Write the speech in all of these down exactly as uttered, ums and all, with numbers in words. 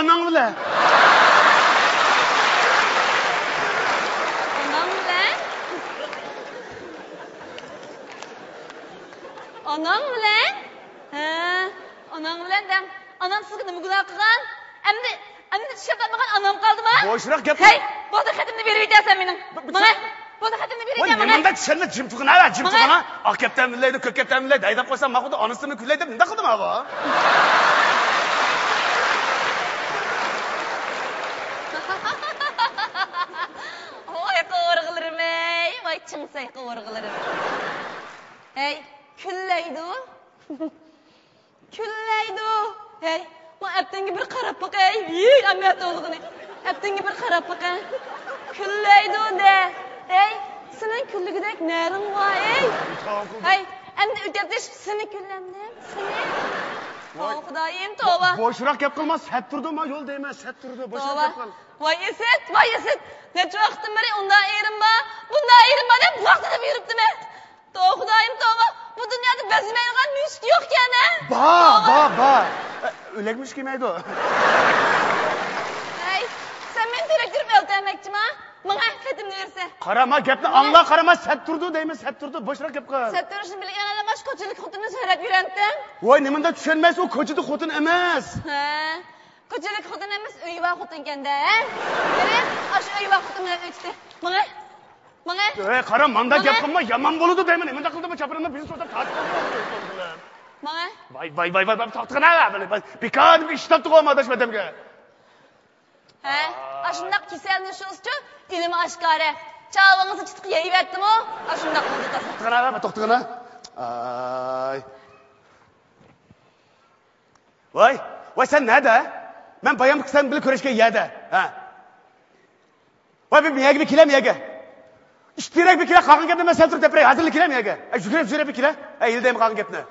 ئاناڭ بىلەن. ئاناڭ بىلەن؟ ئاناڭ بىلەن؟ ھە، ئاناڭ بىلەن دەڭ. ئانام سىزگە نېمە گۇناھ قىلغان؟ ئەمدى، ئەمدى چىشلەپ باقمىغان ئانام قالدىمۇ؟ بوشراق گەپ. ھەي، بولدى، خېتىمنى بېرىۋېتەرسەن مېنىڭ. ب-، ب-، ماڭا، بولدى، خېتىمنى ۋاي، بېرىۋېتەر ماڭا. نېمانداق چۈشەنمە، جىم تۇرغىنا، جىم ماڭا. تۇرغىنا. ئاق كەپتەرنى ئىللەيدۇ، كۆك كەپتەرنى ئىللەيدۇ، ھەيدەپ قويسام ماقۇلدا، ئانىسىنى كۈنلەيدۇ دەپ نېمانداق قىلدىم ھاۋا؟ ۋاي قوۋۇرغىلىرىم ئەي، ۋاي چىڭسەي قوۋۇرغىلىرىم. ھەي، كۈنلەيدۇ. كۈنلەيدۇ. ھەي، ما ئەپتىڭگە بىر قاراپ باقەي. ھىي، ئەمەت ئوغلىنى. ئەپتىڭگە بىر قاراپ باقە. كۈنلەيدۇ دە. ھەي، سېنىڭ كۈنلىگۈدەك نەرىڭ بار، ھەي. ھەي، ئەمدى ئۆتەپ سېنى كۈنلەمدىم، سېنى. ۋاي. ئو، خۇدايىم، توۋا. بوشراق گەپ قىلما، سەت تۇرىدۇ، ما يول دەيمەن، سەت تۇرىدۇ، بوشراق توۋا. گەپ قىل. ۋاي ئىسىت، ۋاي ئىسىت. نەچچە ۋاقىتتىن بېرى ئۇنداق ئېرىم بار، بۇنداق ئېرىم بار دەپ ۋاقتىدا يۈرۈپتىمەن. توۋا، خۇدايىم، توۋا. بۇ دۇنيادا بەزمەيدىغان مۈشۈك يوقكەن، ھە؟ بار، توۋا. بار، بار. ئە، ئۆلەك مۈشۈك يېمەيدۇ. ھەي، سەن مېنى تېرىكتۈرۈپ ئۆلتۈرمەكچىما؟ ماڭا خېتىمنى بېرىسەن. قارا، ما گەپنى ئاڭلا، قارا، ما سەت تۇرىدۇ دەيمەن، سەت تۇرىدۇ، بوشراق گەپ قىل. سەت تۇرۇشنى بىلگەن ئادەم ئاشۇ كوچىلىك خوتۇننى سۆرەپ يۈرەمتىم. ۋاي، نېمانداق چۈشەنمەيسىز، ئۇ كوچىدا خوتۇن ئەمەس. ھە. كوچىلىك خوتۇن ئەمەس، ئۆيۋا خوتۇنكەن-دە، ھە؟ بېرىپ، ئاشۇ ئۆيۋا خوتۇن بىلەن ئۆتتى. ماڭا، ماڭا. ئەي، قارا، مانداق گەپ قىلما، يامان بولىدۇ دەيمەن. نېمانداق قىلدىمۇ، چاپىنىمنى بىزنى سوزاپ تارتىپ قويدى. ماڭا. ۋاي، ۋاي، ۋاي، ۋاي، توختىغىنا، بىكار ئىش تاپتىغۇ ئاداش ئادەمگە. ھە، ئاشۇنداق كېسەلنى شۇسچۇ، ئىلمى ئاشكارا. چاۋىڭىزنى چىتىق يەيۋەتتىمۇ، ئاشۇنداق بولدى تازا. توختىغىنا، توختىغىنا. ئاي. ۋاي، ۋاي، سەن نەدە؟ مەن بايام سەن بىلەن كۆرۈشكەن يەردە. ھە. ۋاي، بىر يەرگە بىر كېلەم يەرگە. ئىتتىرەك بىر كېلە، قالغان گەپنى مەن سەن تۇرۇپ دەپ بېرەي. ھازىرلا كېلەم يەرگە. ئەي، يۈگۈرۈپ، يۈگۈرۈپ بىر كېلە. ئەي، يىلدەيمە قالغان گەپنى.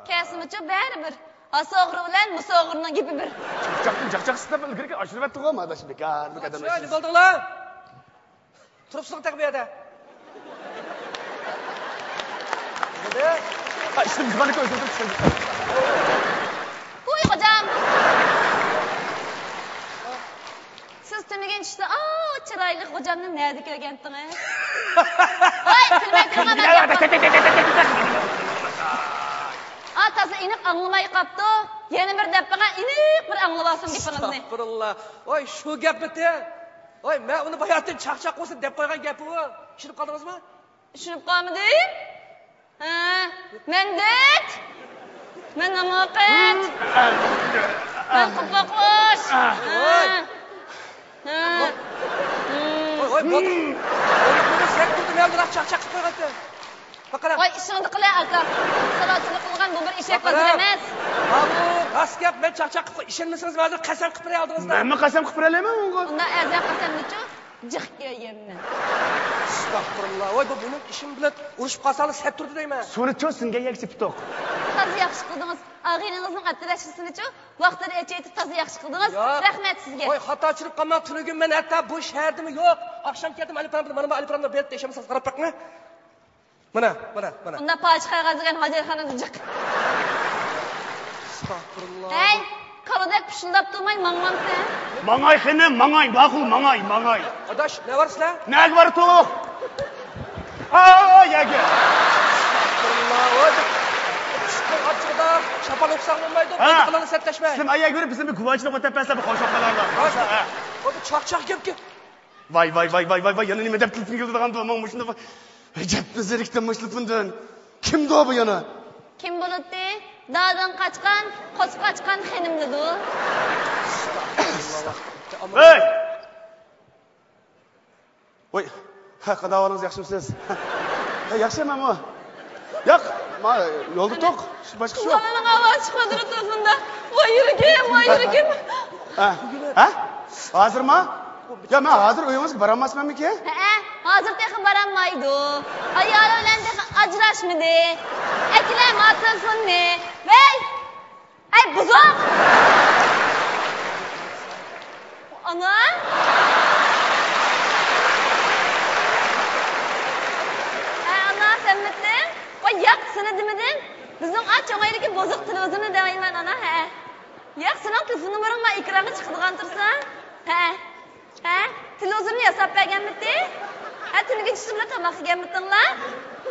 كەلسىمۇچۇ بەرىبىر. ھاسا ئوغرى بىلەن مۇسا ئوغرىنىڭ گېپى بىر. چاقچاقتىن چاقچاق سىزدەپ ئىلگىرىكى ئاشۇرۇۋەتتىغۇ، ما ئاداش بىكار بۇ قەدەم. چىرايلىق بولدۇڭلار. تۇرۇپسىزغۇ تېخى بۇ يەردە. ھە، ئىشتە مېھماننىڭكى ئۆزىنى تۇرۇپ چىقىدۇ. ۋوي، خوجام! سىز تۈنۈگۈن چۈشتە ئاۋۇ چىرايلىق خوجامنى نەدە كۆرگەنتىڭىز؟ ۋاي، كۈلمەي تۇرۇڭ، مەن گەپ قىلىمەن. ئا، تازا ئېنىق ئاڭلىماي قاپتۇ. يەنە بىر دەپ بېقىڭ، ئېنىق بىر ئاڭلىۋالسۇن گېپىڭىزنى. ئەستەغپۇرۇللا. ۋاي، شۇ گەپمىتى؟ ۋاي، مەن ئۇنى باياتىن چاقچاق بولسۇن دەپ قويغان گەپ ئۇ. چۈشىنىپ قالدىڭىزمۇ؟ چۈشىنىپ قالمىدىم. ھە، مەن دۆت. مەن ناماقەت. مەن قىپقوقۇش. ھە. ھە. ھە. ۋاي، ۋاي، بولدى. بولدى، بولدى، سەن تۇردۇم، يا، بىراق چاقچاق قىلىپ قويغانتىڭ. باققىنا. ۋاي، ئىشىڭنى قىلە، ئاكا. ساۋاتسىزلىق قىلغان بۇ بىر ئېشەك باققىنا. ھازىر ئەمەس. ھاۋۇ، راست گەپ، مەن چاقچاق قىلىپ قوي-، ئىشەنمىسىڭىز، مەن ھازىر قەسەم قىلىپ بېرەي ئالدىڭىزدا. مەنمۇ قەسەم قىلىپ بېرەلەيمەن ئۇنىڭغا. ئۇنداق ئەرزان قەسەمنىچۇ؟ جىق كۆرگەنمەن. ئەستەغپۇرۇللا. ۋاي، بۇ مېنىڭ ئىشىم بىلەن ئۇرۇشۇپ قالساڭلار سەت تۇردى دەيمەن. سۇنى چوسۇنگەن يەكچە پۇتۇق. تازا ياخشى قىلدىڭىز. ئاغىنىڭىزنىڭ ئەتىرەشكىسىنىچۇ ۋاقتىدا ئېچىۋېتىپ تازا ياخشى قىلدىڭىز. ياق. رەھمەت سىزگە. ۋاي، خاتا چۈشىنىپ قالماڭ، تۈنۈگۈن مەن ھەتتا بۇ شەھەردىمۇ يوق. ئاخشام كەلدىم، ئەلىپرامدا، مانا بۇ ئەلىپرامدا بېرىپ تەكشۈرمىسىڭىز قاراپ بېقىڭ. مانا، مانا، مانا. ئۇنداق پاچىقىغا قىلغان ھاجەتخانىدا جىق. ئەستەغپۇرۇللا. ھەي، كالىدەك پۇشۇلداپ تۇرماي ماڭمامسەن؟ ماڭاي خېنىم، ماڭاي، ماقۇل، ماڭاي، ماڭاي. ئاداش، نە بارسىلەر؟ نەگە بارىتۇق؟ ئا، يەگە. ئەستەغپۇرۇللا، ۋاي. ئىشقىلىپ ئاچچىقىدا شاپان ئوقۇساڭ بولمايدۇ، ھە. بولدى قىلىڭ سەتلەشمە. سىلەر ئايەگە بېرىپ، بىزنى بىر گۇۋاچىلىق ئۆتەپ بەرسە، بىر خوش بولۇپ قالارلار. ھە. بولدى، چاقچاق گەپكە. ۋاي، ۋاي، ۋاي، ۋاي، ۋاي، ۋاي، يەنە نېمە دەپ تېلېفون كېلىدىغاندۇ؟ ماڭا مۇشۇنداق ئەجەبمۇ زېرىكتىم مۇشۇ تېلېفوندىن. كىمدۇ بۇ يەنە؟ كىم بولاتتى؟ دادىدىن قاچقان، قوچۇپ قاچقان خېنىمدىدۇ. ھەي! ۋاي، ھە، قانداق ئەھۋالىڭىز، ياخشىمۇسىز؟ ھە، ياخشى، مەنمۇ. ياق، ما، يولدا توق، باشقا ئىش يوق. بالىنىڭ ئاۋازى چىقىۋاتىدۇ تېلېفوندا. ۋاي يۈرىكىم، ۋاي يۈرىكىم. ھە؟ ھە؟ ھازىرما؟ يا، مەن ھازىر ئۆيىڭىزگە بارالماسمەنمىكىن؟ ھەئە، ھازىر تېخى بارالمايدۇ. ئايالى بىلەن تېخى ئاجراشمىدى. ئەكېلەيما تېلېفوننى. ۋەي! ئەي، بۇزۇق! ئانا! ئەي، ئانا، سەنمىتىڭ؟ ۋاي، ياق، سېنى دېمىدىم. بىزنىڭ ئا چوڭايدىكى بۇزۇق تېلېۋىزورنى دەۋەيمەن، ئانا، ھە. ياق، سېنىڭ تېلېفون نومۇرۇڭ ما ئېكرانغا چىقىپ ھە؟ ھە؟ تېلېۋىزورنى ياساپ بەرگەنمىتى؟ ھە، تۈنۈگۈن چۈشتە بىللە تاماق يېگەنمىتىڭلار؟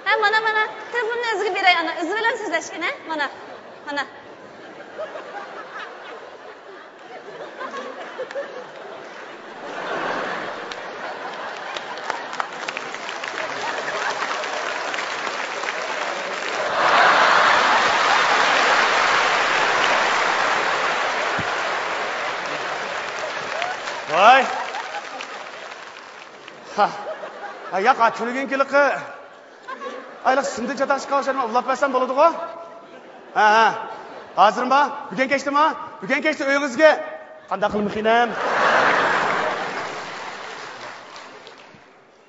ھە، مانا، مانا، تېلېفوننى ئۆزىگە بېرەي، ئانا، ئۆزى بىلەن سۆزلەشكىن، ھە، مانا، مانا. ۋاي. ھا. ھا، ياق، ھا، تۈنۈگۈنكىلىقى. ئايلىق سىندى چاتاق چىقارغان ئۇلاپ بەرسەم بولىدىغۇ؟ ھە، ھە. ھازىرمۇ؟ بۈگۈن كەچتىمۇ؟ بۈگۈن كەچتە ئۆيىڭىزگە. قانداق قىلىمىخىنەم؟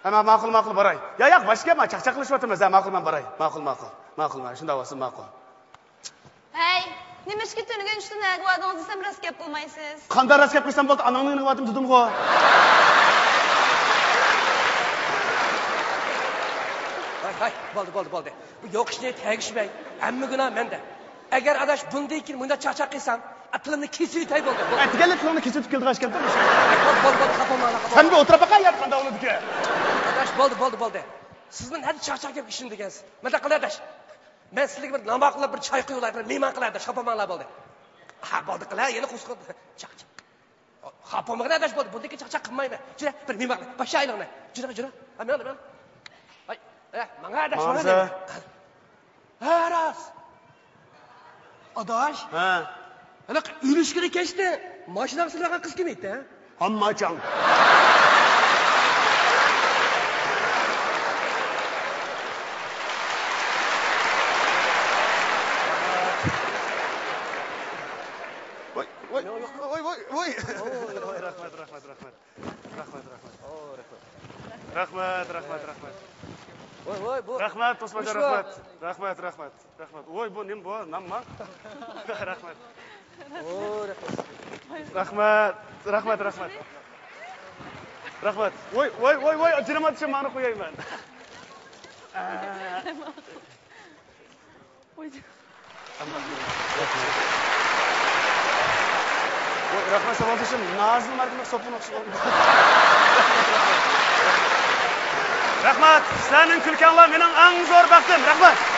ھە، ماقۇل، ماقۇل، باراي. يا، ياق، باشقا گەپ، چاقچاق قىلىشىۋاتىمىز. ھە، ماقۇل، مەن باراي. ماقۇل، ماقۇل. ماقۇل، مانا شۇنداق بولسۇن، ماقۇل. ھەي، نېمىشقا تۈنۈگۈن چۈشتە نەگە باردىڭىز دېسەم، راست گەپ قىلمايسىز. قانداق راست گەپ قىلسام بولدى، ئاناڭنىڭ يېنىغا باردىم دېدىمغۇ. ھاي، ھاي، بولدى، بولدى، بولدى. بۇ يوق ئىشنى تەگىشمەي، ھەممە گۇناھ مەندە. ئەگەر ئاداش بۇندىن كېيىن مۇنداق چاقچاق قىلسام، ئا، تىلىمنى كېسىۋېتەي بولدى. بولدى. ئەتىگەنلا تىلىڭنى كېسىۋېتىپ كېلىدىغان ئىش كەپتۇ. بولدى، بولدى، بولدى، خاپا بولماڭلار، خاپا. سەن بىر ئولتۇرۇپ باققىن يەردە قانداق بولىدىكەن. ئاداش، بولدى، بولدى، بولدى. سىزمۇ نەدە چاقچاق گەپكە ئىشىنىدىكەنسىز؟ مۇنداق قىلە ئاداش. مەن سىزلەرگە بىر ناماق قىلىپ بىر چاي قۇيۇۋالاي، بىر مېھمان قىلاي ئاداش، خاپا بولماڭلار بولدى. ھە، بولدى قىلە، يەنە قۇسقۇ. چاق، چاق. خاپا بولمىغىن ئاداش، بولدى. بۇندىن كېيىن چاقچاق قىلمايمەن. جۈرە، بىر مېھمان قىلاي. باشلا ئايلىقنى. جۈرە، جۈرە. ھە، ماڭا ئاداش، ماڭا. ھە، راست. ئاداش. ھە. ھېلىقى ئۈلۈشكىنى كەچتە ماشىناغا سېلىۋالغان قىز كىم ئىدى؟ ئامماجان. ۋاي، ۋاي، ۋاي، ۋاي، ۋاي. ۋاي، رەھمەت، رەھمەت، رەھمەت. رەھمەت، رەھمەت، رەھمەت. ۋاي، ۋاي، بۇ رەھمەت، توسماجان، نېمە؟ رەھمەت. رەھمەت، رەھمەت، رەھمەت. ۋوي، بۇ نېمە بۇ؟ نانما؟ رەھمەت. ئو، رەھمەت. رەھمەت، رەھمەت، رەھمەت. رەھمەت. ۋوي، ۋوي، ۋوي، ۋوي، جېنىم ئاچچىق، مانا قويايمەن. ۋوي، رەھمەت، ساۋاقدىشىم. نازىل ماركىلىق سوپۇن ئوخشىغان. رەھمەت، سىلەرنىڭ كۈلكەڭلار مېنىڭ ئەڭ زور بەختىم. رەھمەت.